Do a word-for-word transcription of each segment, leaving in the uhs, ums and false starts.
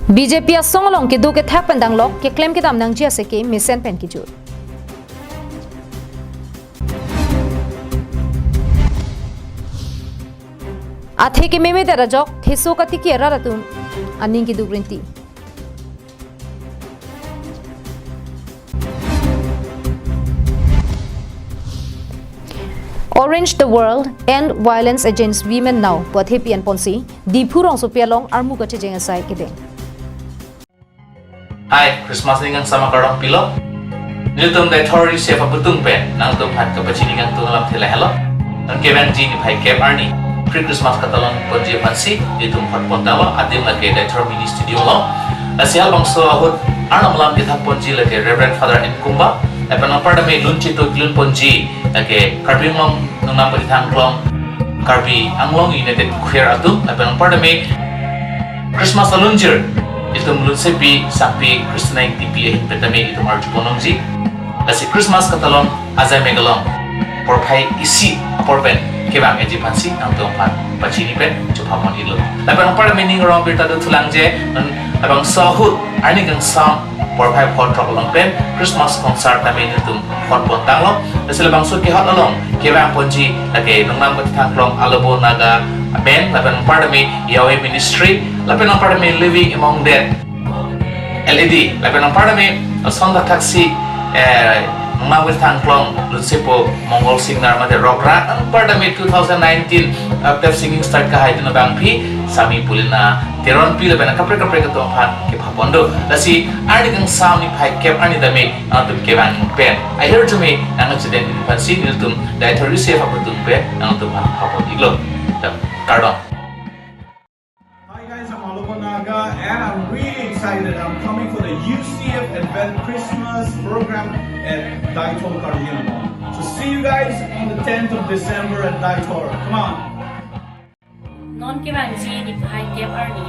B J P asong along kedo kethak pen danglok, keklem kedam nangji aseke mesen pen kejut. Athe kememedet ajok, theso katiki arat atum aning keduk rinti. Orange the World, End Violence Against Women Now pu athepi enponsi Diphu rongsopi along armu kachejeng asai kedeng. Hi, Christmas ning kangsam akardom pilo. Nelitum Deithor U C F aputhak pen nangtumphan kapachini kangtung alamthe lahelo. Non kevangji niphai kep arni pre-Christmas katalon ponji aphansi nelitum hot pon tanglo, adim lake Deithor Mini Stadium along. Lasi halabangso ahut Arnam alam kethak ponji lake Reverend Father N Kumba, lapen anparta me lun chito kelun ponji lake Karbi Anglong Nungnam Patithang Klong, Karbi Anglong United Choir atum, lapen anparta me Christmas alunjir itum lunsepi sangpi Christian Activity ahin petame itum arju pon longji. Lasi Christmas katalon ajai megalong porphai isi apor pen kevang eji aphansi nangtumphan pachini pen chupha pon iklo. Lapen anparta me ning arong birta do thulang je, non labangso ahut arni kangsam porphai pho throk along pen Christmas concert tame nelitum hot pon tanglo. Lasi labangso kehot along kevang ponji lake Nungnam Patithang Klong Alobo Naga Band, lapen anparta me Yahweh Ministry, lapen anparta me Living Among Dead L E D, lapen anparta me ason thakthak si, eh, Nungnam Patithang Klong Lunsepo Mongol Singnar mate Rock Rat, anparta me two thousand nineteen Octave Singing Star kahai dun abangpi Sami Pulina Teronpi lapen kaprek kaprek atum aphan kepha pon do. Lasi arni kangsam niphai kep arni tame nangtum kevang pen ahirjume nangchedeng aphansi nelitum Deithor U C F aputhak pen nangtumphan pha pon iklo. Kardom. Hi guys, I'm Alobo Naga and I'm really excited. I'm coming for the U C F Advent Christmas program at Deithor Karbi Anglong. So see you guys on the tenth of December at Deithor. Come on. Non kevangji niphai kep arni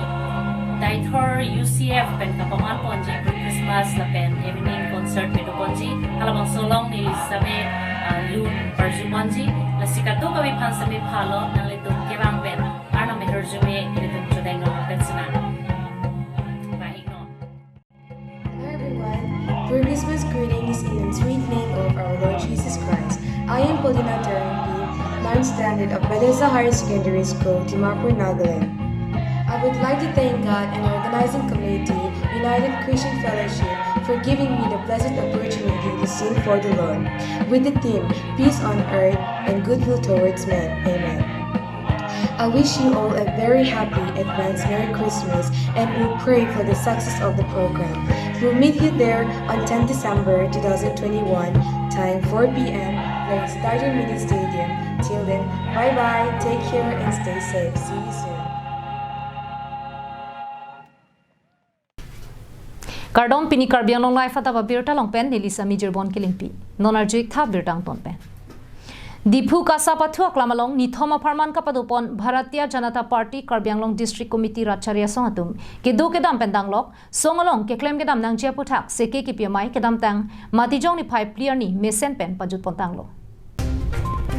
Deithor U C F pen kapaman ponji pre-Christmas lapen evening concert pado ponji, halabangso along neli same, ah, lun parju ponji. Lasi kadokave aphan same phalo, nanglitum kevang pen Arnam ahirjume nelitum chodeng nang pen sinang. Bye, Igno. Hello everyone. Merry Christmas greetings in the sweet name of our Lord Jesus Christ. I am Paulina Teronpi, ninth standard of Bethesda Higher Secondary School, Dimapur, Nagaland. I would like to thank God and organizing committee, United Christian Fellowship, for giving me the blessed opportunity to sing for the Lord with the theme, Peace on Earth and Goodwill Towards Men. Amen. I wish you all a very happy advance Merry Christmas and we'll pray for the success of the program. We'll meet you there on tenth December two thousand twenty-one, time four p.m., place Deithor Mini Stadium. Till then, bye-bye, take care and stay safe. See you soon. Kardom, pini Karbi Anglong Live adap abirta along pen neli Sami Jirbon Kilingpi. Non arju-ik tha birta angton pen. Diphu KASA pathu aklam along nithom apharman kapado pon Bharatiya Janata Party Karbi Anglong District Committee ratchari asong atum kedo kedam pen danglok, song along keklem kedam nangji aphuthak seke kepi amei kedamtang Matijong niphai phli arni mesen pen pajut pon tanglo.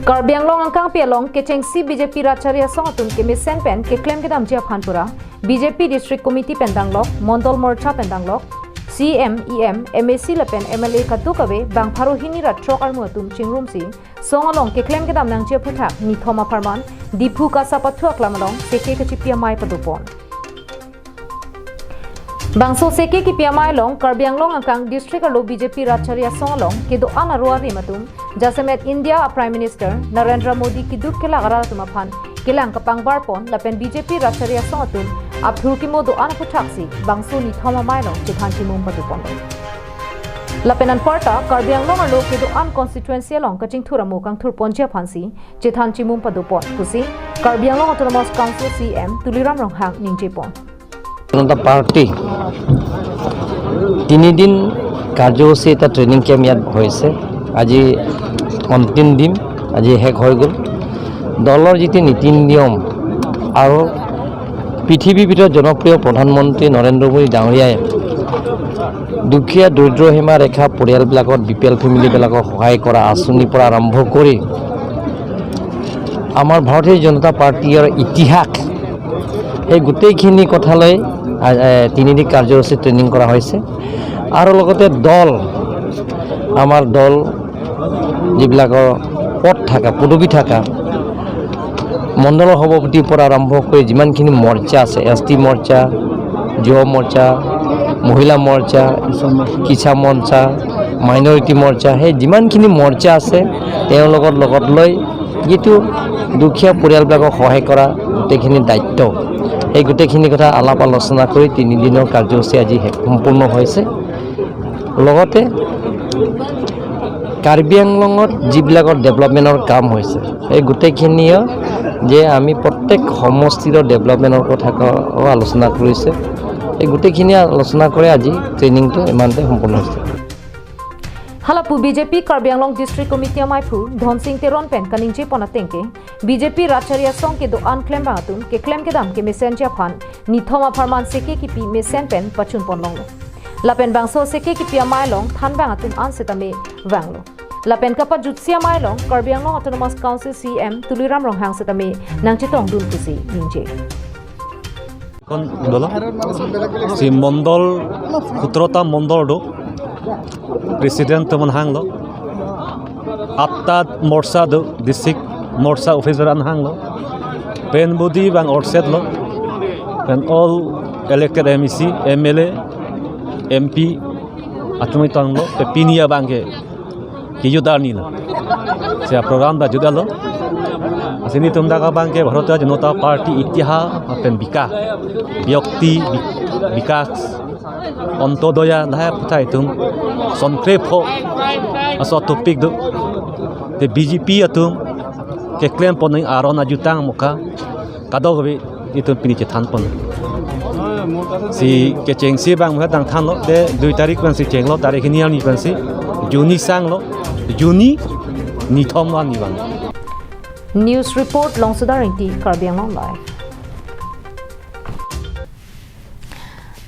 Karbi Anglong angkangpi along kechengsi B J P ratchari asong atum kemesen pen keklem kedamji aphan pura B J P District Committee pen danglok, Mondol Morcha pen danglok, C M, E M, M A C lapen M L A kadokave bang pharo hini ra throk armu atum chingrumsi song along keklem kedam nangji aphuthak nithom apharman Diphu KASA pathu aklam along seke kechipi amei pado pon. Bangso seke kepi amei along Karbi Anglong angkang district arlo B J P ratchari asong along kedo-an aro arim atum, jasemet India a Prime Minister Narendra Modi keduk kelak arat atum aphan kelang kapangbar pon lapen B J P ratchari asong atum aphur kimo do-an aphuthaksi bangso nithom amei along chethan chimum pado pon. Lapen anparta Karbi Anglong arlo kedo-an constituency along kachingthur amo kangthur ponji aphansi chethan chimum pado pon pusi Karbi Anglong Autonomous Council C E M Tuliram Ronghang ningje pon. জনতা পাৰ্টি তিনিদিন কাৰ্যসূচী এটা training camp ইয়াত হৈছে। আজি অন্তিম দিন, আজি শেষ হৈ গ'ল। দলৰ যিটো নীতি নিয়ম আৰু পৃথিৱীৰ ভিতৰত জনপ্ৰিয় প্ৰধানমন্ত্ৰী নৰেন্দ্ৰ মোদী ডাঙৰীয়াই দুখীয়া দৰিদ্ৰ সীমা ৰেখা পৰিয়ালবিলাকত, বি পি এল ফেমিলিবিলাকক সহায় কৰা আঁচনিৰ পৰা আৰম্ভ কৰি আমাৰ ভাৰতীয় জনতা পাৰ্টীৰ ইতিহাস, সেই গোটেইখিনি কথালৈ আ-, এ, তিনিদিন কাৰ্যসূচী ট্ৰেইনিং কৰা হৈছে। আৰু লগতে দল, আমাৰ দল যিবিলাকৰ পদ থকা, পদবী থকা, মণ্ডলৰ সভাপতিৰ পৰা আৰম্ভ কৰি যিমানখিনি মৰ্চা আছে, এছ টি মৰ্চা, যুৱ মৰ্চা, মহিলা মৰ্চা, কিষাণ মৰ্চা, মাইনৰিটি মৰ্চা, সেই যিমানখিনি মৰ্চা আছে, তেওঁলোকৰ লগত লৈ যিটো দুখীয়া পৰিয়ালবিলাকক সহায় কৰা গোটেইখিনি দায়িত্ব, সেই গোটেইখিনি কথা আলাপ আলোচনা কৰি তিনিদিনৰ কাৰ্যসূচী আজি শেষ, সম্পূৰ্ণ হৈছে। লগতে কাৰ্বি আংলঙত যিবিলাকৰ ডেভেলপমেণ্টৰ কাম হৈছে, এই গোটেইখিনিয়ে যে আমি প্ৰত্যেক সমষ্টিৰ ডেভেলপমেণ্টৰ কথা ক-, আলোচনা কৰিছে। এই গোটেইখিনি আলোচনা কৰি আজি ট্ৰেইনিংটো ইমানতে সম্পূৰ্ণ হৈছে। Halapu B J P Karbi Anglong District Committee amaiphu Dhonsing Teron pen kaningje pon ateng ke, B J P Ratchari Asong kedo-an klembang atum keklem kedam kemesenji aphan nithom apharman seke kipi mesen pen pachun pon longlo. Lapen bangso seke kipi amei along thanbang atum an setame vanglo. Lapen kapajutsi amei along Karbi Anglong Autonomous Council C E M Tuliram Ronghang setame nangchetongdun pusi ningje. Kon dolo? Si mondol, sotrota mondol do. President atum an hanglo. Atta morcha do, district morcha officer an hanglo. Pen body bang orset lo. Pen all elected M E C, M L A, M P atum tanglo. Pe pini abang ke kejut arni lo. Si program ta jut lo. Lasi nelitum dak abang ke Bharatiya Janata Party itihas lapen bika, byakti bi-, bikas, Antyodaya lahai aputhak itum songkrepho aso topic do. Te B J P atum keklem pon aron ajutang mokha kadokave itum pini chethan pon. Si kechengsi bang muhat dang thanlo, te dui tarik pensi chenglo, tarik hini arni pensi, June ni sanglo, June ni nithom arni vang. News report Longsodar Ingti, Karbi Anglong Live.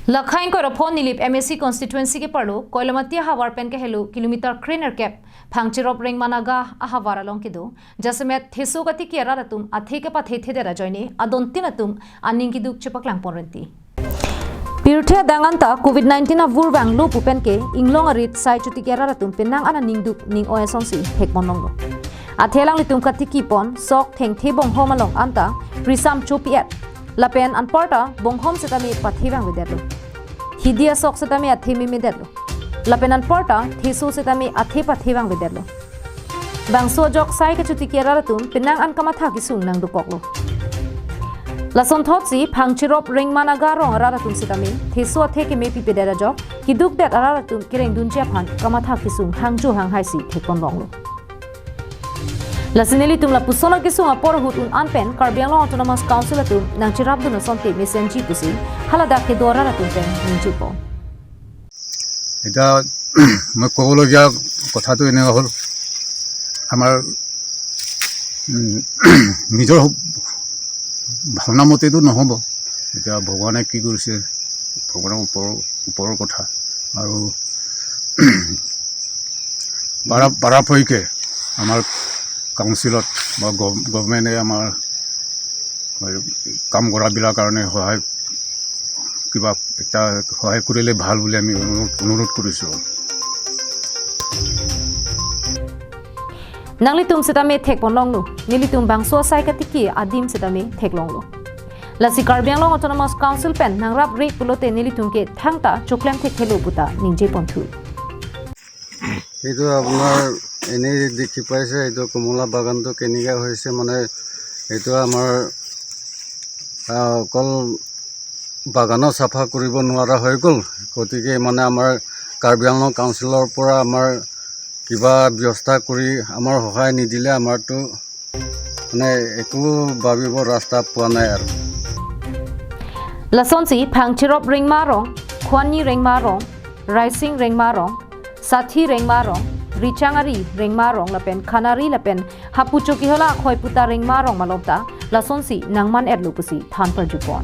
Lakhain Koiraphon Nilip M A C constituency ke parlo, Koilamati ahavar pen kehelo kilometer krenerkep, Phangcherop Rengma Naga ahavar along kedo, jasemet theso katiki arat atum athe kepathe thedet ajoine adontin atum aning keduk chepaklang pon renti. Pirthe adang anta covid nineteen avur vanglo pu pen ke inglong arit sai chotiki arat atum penang an aning duk ning oi asonsi thek pon longlo. Athe alanglitum katiki pon sok thengthe bonghom along anta prisam chopi-et. Lapen anparta bonghom setame pathe vangvedetlo. Hidi asok setame athe memedetlo. Lapen anparta theso setame athe pathe vangvedetlo. Bangso ajok sai kachotiki arat atum penang an kamatha kesung nangdokoklo. Lasonthotsi Phangcherop Rengma Naga arong arat atum setame theso athe kemepipedet ajok kedukdet arat atum kerengdunji aphan kamatha kesung hangjo hanghaisi thek pon longlo. Lasi nelitum lapuson akesung apor ahut un an pen Karbi Anglong Autonomous Council atum nangcherapdun asonte mesenji pusi haladak kedo arat atum pen ningjepo. এতিয়া মই ক'বলগীয়া কথাটো এনেকুৱা হ'ল, আমাৰ, উম, নিজৰ ভাৱনা মতেতো নহ'ব। এতিয়া ভগৱানে কি কৰিছে, ভগৱানৰ ওপৰৰ, ওপৰৰ কথা। আৰু পাৰা, পৰাপক্ষে আমাৰ কাউন্সিলত বা গভ-, গভৰ্ণমেণ্টে আমাৰ কাম কৰাবিলাক কাৰণে সহায়, কিবা এটা সহায় কৰিলে ভাল বুলি আমি অনুৰোধ, অনুৰোধ কৰিছোঁ। Nanglitum setame thek pon longlo, nelitum bangso sai katiki adim setame thek longlo. Lasi Karbi Anglong Autonomous Council pen nangrap re pulote nelitum ke thangta choklem thekthelo puta ningje ponthu. এইটো আপোনাৰ এনেই দেখি পাইছে, এইটো কমলা বাগানটো কেনেকৈ হৈছে, মানে এইটো আমাৰ, আহ, অকল বাগানো চাফা কৰিব নোৱাৰা হৈ গ'ল। গতিকে মানে আমাৰ কাৰ্বি আংলং কাউন্সিলৰ পৰা আমাৰ কিবা ব্যৱস্থা কৰি আমাৰ সহায় নিদিলে আমাৰতো মানে একো ভাবিব ৰাস্তা পোৱা নাই আৰু। Lasonsi Phangcherop Rengma arong, Khwanni Rengma arong, Raising Rengma arong, Sathi Rengma arong, Richangari Rengma arong lapen Khanari lapen Hapu Chokihola Khoiputa Rengma arong malom ta lasonsi nangman-etlo pusi than parjupon.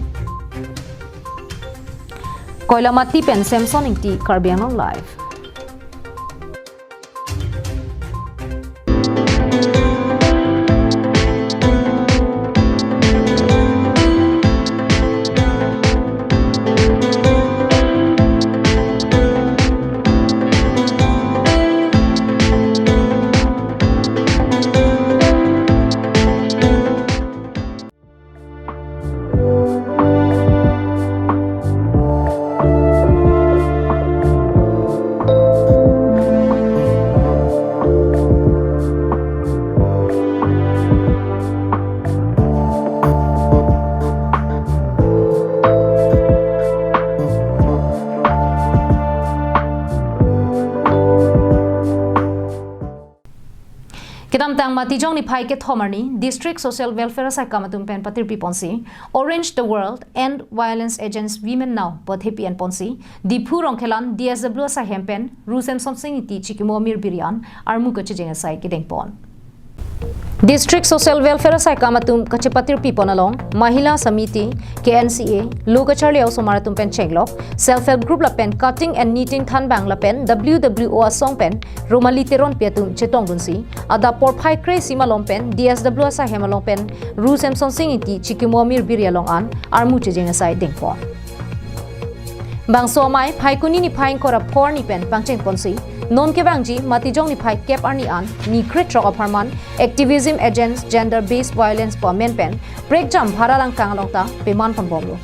Koilamati pen Samson Ingti, Karbi Anglong Live. Tang Matijong niphai kethom arni District Social Welfare asaikam atum pen patirpi ponsi Orange the World, End Violence Against Women Now pu thepi an ponsi Diphu Rongkhelan D S W asaihem pen Ru Semsonsing Ingti chikimo amir biri an armu kachejeng asai kedeng pon. District Social Welfare asaikam atum kachepatirpi pon along Mahila Samiti, K N C A, lo kacharli osomar atum pen chenglok, Self Help Group lapen Cutting and Knitting Thanbang lapen W W O asong pen Romali Teronpi atum chetongdunsi adap porphai kre-isi malom pen D S W asaihem along pen Ru Semsonsing Ingti chikimo amir biri along an armu chejeng asai dengpon. Bangso amei Phaikuni niphai ingkoi ra pho arni pen pangcheng ponsi non kevangji Matijong niphai kep arni an ni krethrok apharman Activism Against Gender Based Violence pu amen pen prekjam phara langkang along ta peman ponbomlo.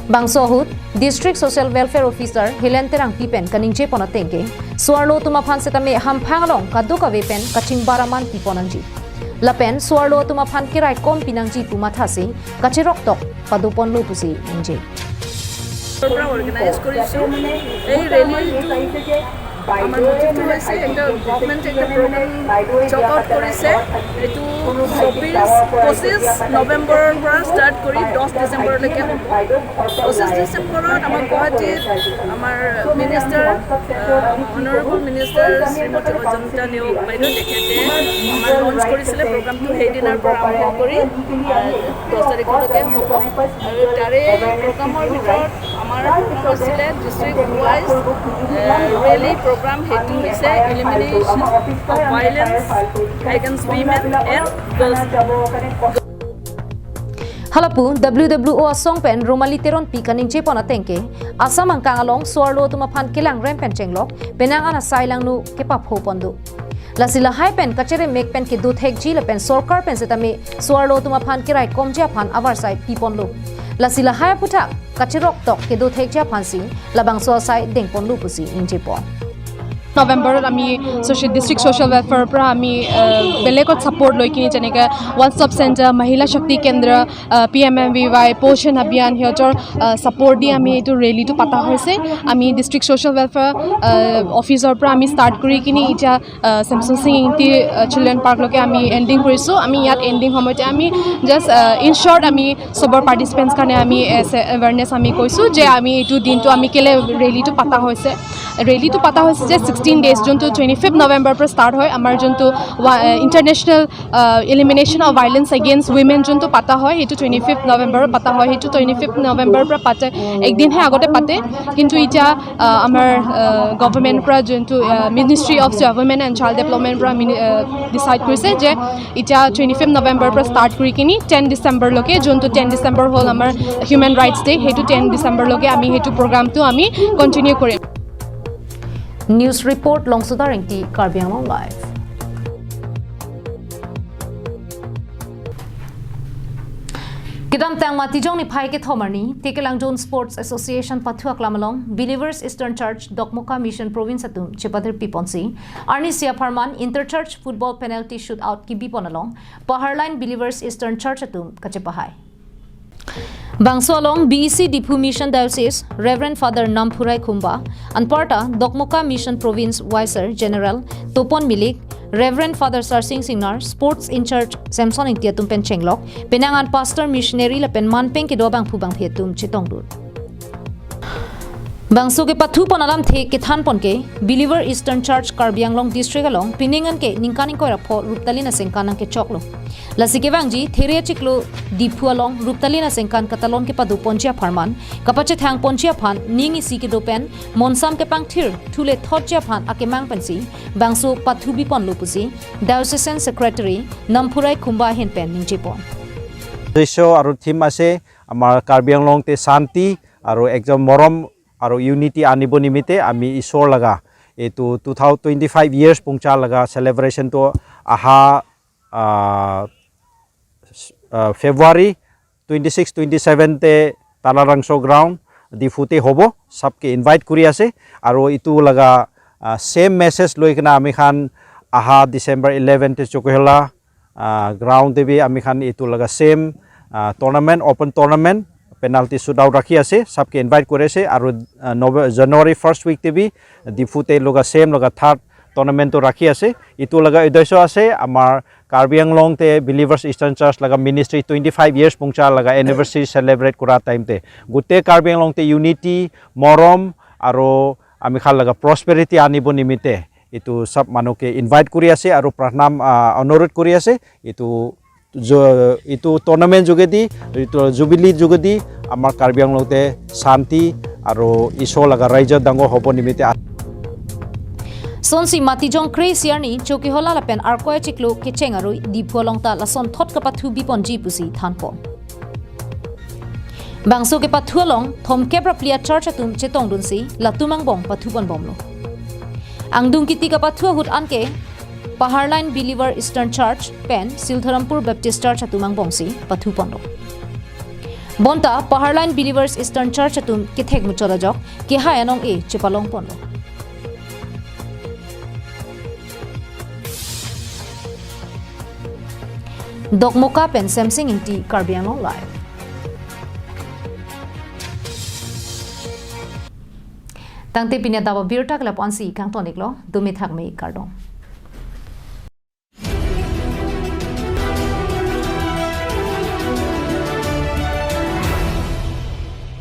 Bangso ahut District Social Welfare Officer Helen Terangpi pen kaningje pon ateng ke, so-arlo atum aphan setame hamphang along kadokave pen kachingbar aman pi pon nangji lapen so-arlo atum aphan keraikom pi nangji pu mathasi kacheroktok padoponlo pusi ningje. পৰা অৰ্গেনাইজ কৰিছোঁ। এই ৰেলীটো আমাৰ মটিভটো হৈছে, এটা গভৰ্ণমেণ্টে এটা প্ৰগ্ৰাম চৰ্ট আউট কৰিছে। এইটো চৌব্বিছ, পঁচিছ নৱেম্বৰৰ পৰা ষ্টাৰ্ট কৰি দহ ডিচেম্বৰলৈকে হ'ব। পঁচিছ ডিচেম্বৰত আমাৰ গুৱাহাটীত আমাৰ মিনিষ্টাৰ, আহ, অনাৰেবল মিনিষ্টাৰ শ্ৰীমতী অজন্তা নেওগ বাইদেউ, তেখেতে আমাৰ লঞ্চ কৰিছিলে প্ৰগ্ৰামটো। সেইদিনাৰ পৰা আৰম্ভ কৰি, আহ, দহ তাৰিখলৈকে হ'ব। আৰু তাৰে প্ৰগ্ৰামৰ ভিতৰত আমাৰ প্ৰগ্ৰাম আছিলে ডিষ্ট্ৰিক্ট ৱাইজ, এ, ৰেলী প্ৰগ্ৰাম। সেইটো হৈছে Elimination of Violence Against Women and Girls। Halapu W W O asong pen Romali Teronpi kaningje pon ateng ke, Assam angkang along so-arlo atum aphan kelangrem pen chenglok penang an asai langno kepapho pon do. Lasi lahai pen kacheremek pen kedo thekji lapen sorkar pen setame so-arlo atum aphan keraikomji aphan avarsai pi ponlo. Lasi lahai aphuthak kacheroktok kedo thekji aphansi labangso asai dengponlo pusi ningje pon. নৱেম্বৰত আমি social, district social ৱেলফেয়াৰৰ পৰা আমি, আহ, বেলেগত ছাপোৰ্ট লৈ কিনি, যেনেকে one stop centre, Mahila Shakti Kendra, ah, P M M V Y, Poshan Abhiyan, সিহঁতৰ, আহ, ছাপোৰ্ট দি আমি এইটো ৰেলীটো পতা হৈছে। আমি ডিষ্ট্ৰিক্ট ছ'চিয়েল ৱেলফেয়াৰ, আহ, অফিচৰ পৰা আমি ষ্টাৰ্ট কৰি কিনি এতিয়া, আহ, ছেমছন সিং ইংতি, আহ, চিলড্ৰেন পাৰ্কলৈকে আমি এণ্ডিং কৰিছোঁ। আমি ইয়াত এণ্ডিং সময়তে আমি জাষ্ট, আহ, ইন শ্বৰ্ট আমি চবৰ পাৰ্টিচিপেণ্টছ কাৰণে আমি এছ এ এৱেৰনেছ আমি কৈছোঁ যে আমি এইটো দিনটো আমি কেলে ৰেলীটো পতা হৈছে। ৰেলীটো পতা হৈছে যে ছিক্সটিন ডেইজ, যোনটো টুৱেণ্টি ফিফ্থ নৱেম্বৰৰ পৰা ষ্টাৰ্ট হয়, আমাৰ যোনটো ৱা-, uh, international, uh, elimination of violence against women যোনটো পতা হয়, সেইটো টুৱেণ্টি ফিফ্থ নৱেম্বৰত পতা হয়। সেইটো টুৱেণ্টি ফিফ্থ নৱেম্বৰৰ পৰা পাতে, একদিনহে আগতে পাতে। কিন্তু এতিয়া, আ, আমাৰ, আ, গভৰ্ণমেণ্টৰ পৰা যোনটো, uh, ministry of women and child ডেভেলপমেণ্টৰ পৰা মিনি-, আ, ডিচাইড কৰিছে যে এতিয়া টুৱেণ্টি ফিফ্থ নৱেম্বৰৰ পৰা ষ্টাৰ্ট কৰি কিনি টেন ডিচেম্বৰলৈকে, যোনটো টেন ডিচেম্বৰ হ'ল আমাৰ হিউমেন ৰাইটছ ডে, সেইটো টেন ডিচেম্বৰলৈকে আমি সেইটো প্ৰগ্ৰামটো আমি কণ্টিনিউ কৰিম। News report, Longsodar Ingti, Karbi Anglong Live. Kedamtang Matijong niphai kethom arni, Tekelangjun Sports Association pathu aklam along Believers Eastern Church Dokmoka Mission Province atum chepatirpi ponsi arnisi apharman inter-church football penalty shootout kebi pon along Paharlain Believers Eastern Church atum kachepahai. Bangso along B E C Diphu Mission Diocese Reverend Father Namphurai Khumba, anparta Dokmoka Mission Province Vicar General Topon Milik, Reverend Father Sarsing Singnar, Sports in Charge Samson Ingti atum pen chenglok penang an pastor, missionary lapen manpeng kedo abangphu bangphi atum chetongdun. Bangso kepathu pon alamthe kethan pon ke Believer Eastern Church Karbi Anglong District along pining an ke ningkan ingkoi ra pho Ruptalin asengkan nangkechoklo. Lasi kevangji There achiklo Diphu along Ruptalin asengkan katalon kepado ponji apharman kapachethang ponji aphan ning isi kedo pen monsam kepangthir thule thotji aphan akemang pensi bangso pathu bi ponlo pusi Diocesan Secretary Namphurai Khumba ahin pen ningje pon. Uddesho aru theme ase, আমাৰ কাৰ্বি আংলং তে শান্তি আৰু একজন মৰম আৰু ইউনিটি আনিব নিমিত্তে আমি ঈশ্বৰ লগা এইটো two thousand twenty five years পুংচা লগা চেলিব্ৰেশ্যনটো অহা, ah, ah, February twenty six, twenty seven তে তালাৰাংচ' গ্ৰাউণ্ড ডিফুতে হ'ব। সবকে ইনভাইট কৰি আছে আৰু এইটো লগা, আহ, ছেম মেছেজ লৈ কিনে আমি খান অহা ডিচেম্বৰ ইলেভেন তে চকুহলা, আহ, গ্ৰাউণ্ড তে বি আমি খান এইটো লগা ছেম, ah, tournament, open tournament, penalty shoot out ৰাখি আছে। সবকে ইনভাইট কৰি আছে আৰু, আহ, নৱে-, জানুৱাৰী ফাৰ্ষ্ট উইক তে বি ডিফুতে লগা ছেম লগা third Tournament to rakhi ase, itu laga uddesho ase, amar Karbi Anglong te Believers Eastern Church laga ministry twenty-five years pungcha laga anniversary celebrate kura time te, gute Karbi Anglong te unity, morom, aro amikhan laga prosperity anibo nimite, itu sob manu ke invite kuri ase, aro pranam, ah, onurodh kuri ase, itu jo-, itu tournament jogedi, itu jubilee jogedi, amar Karbi Anglong te shanti, aro Isor laga raijya dangor hobo nimite. Sonsi Matijong Kre Siarni, Chokihola lapen Arkoi achiklo kecheng arui Diphu along ta lason thot kapathu biponji pusi thanpon. Bangso kepathu along thomkep ra phli a church atum chetongdunsi latum angbong pathupon bomlo. Angdung kiti kapathu ahut anke Paharlain Believer Eastern Church pen Siltharampur Baptist Church atum angbongsi pathuponlo. Bonta Paharlain Believers Eastern Church atum kethek muchot ajok kehai anong-e chepalongponlo. Dokmoka pen Semsing Ingti, Karbi Anglong Live. Tangte pini adap abirta ke lapu-ansi kangton-iklo, dumi thakmi, kardom.